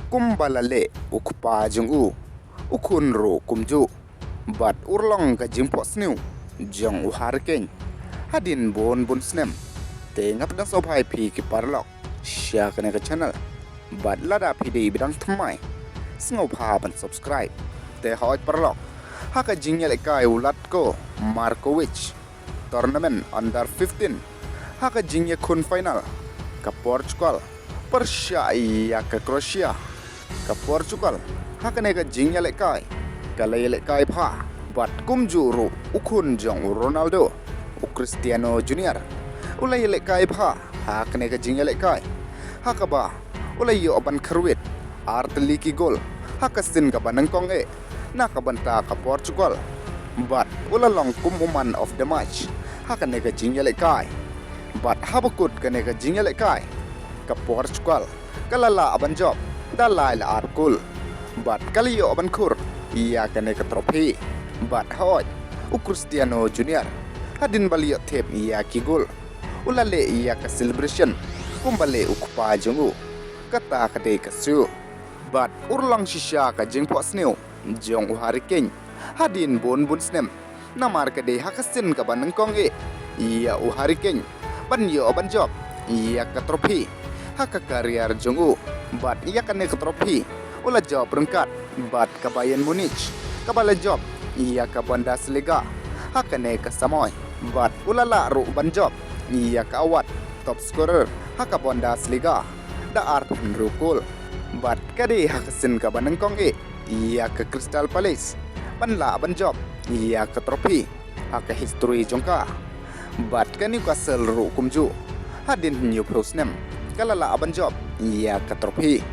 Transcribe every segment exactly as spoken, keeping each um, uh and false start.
Kumba la leh u kpa jong u, u khun ruh kumjuh. Bad u long ka jingphohsniew jong u Harry Kane hadien bun bun snem. Te nga pdiang sngewbha ïa phi ki paralok sha kane ka channel. Bad lada phi dei ba dang thymmai, sngewbha ban subscribe. Te hooid paralok, ha ka jingïalehkai u Zlatko Markovic tournament under fifteen, ha ka jingïakhun final, ka Portugal pyrshah ïa ka Croatia. Ka Portugal ha kane ka jingïalehkai ka la ïalehkai bha bad kumjuh ruh u khun jong u Ronaldo, u Cristiano Junior, u la ïalehkai bha ha kane ka jingïalehkai, ha kaba u la ïoh ban kyrwit ar tylli ki gol ha ka sien kaba nyngkong eh na ka bynta ka Portugal. Bad u la long kum u man of the match ha kane ka jingïalehkai. Bad haba kut kane ka jingïalehkai, ka Portugal ka la lah ban jop da lai la ar gol. Bad ka la ïoh ban khur ïa kane ka trophy. Bad hooid, u Cristiano Junior, hadien ba la ïoh thep ïa ki gol, u la leh ïa ka celebration kumba leh u kpa jong u. Kata ka dei ka shu. Bad u long shisha ka jingphohsniew jong u Harry Kane hadien bun bun snem. Namar ka dei ha ka sien kaba nyngkong eh ïa u Harry Kane ban ïoh ban jop ïa ka trophy ha ka career jong u. Bad ïa kane ka trophy u la jop ryngkat bad ka Bayern Munich, kaba la jop ïa ka Bundesliga ha kane ka samoi. Bad u la lah ruh ban jop ïa ka award top scorer ha ka Bundesliga da arphew hynriew gol. Bad ka dei ha ka sien kaba nyngkong eh ïa ka Crystal Palace ban lah ban jop ïa ka trophy ha ka history jong ka. Bad ka Newcastle ruh kumjuh, hadien hynñiewphew snem ka la lah ban jop ïa ka trophy.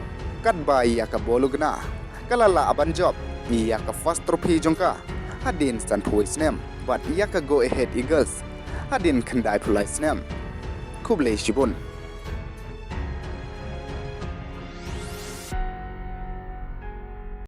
Katba ïa ka Bologna ka la lah ban jop ïa ka first trophy jong ka hadien sanphew snem. Bad ïa ka Go Ahead Eagles hadien khyndaiphew lai snem. Khublei shibun.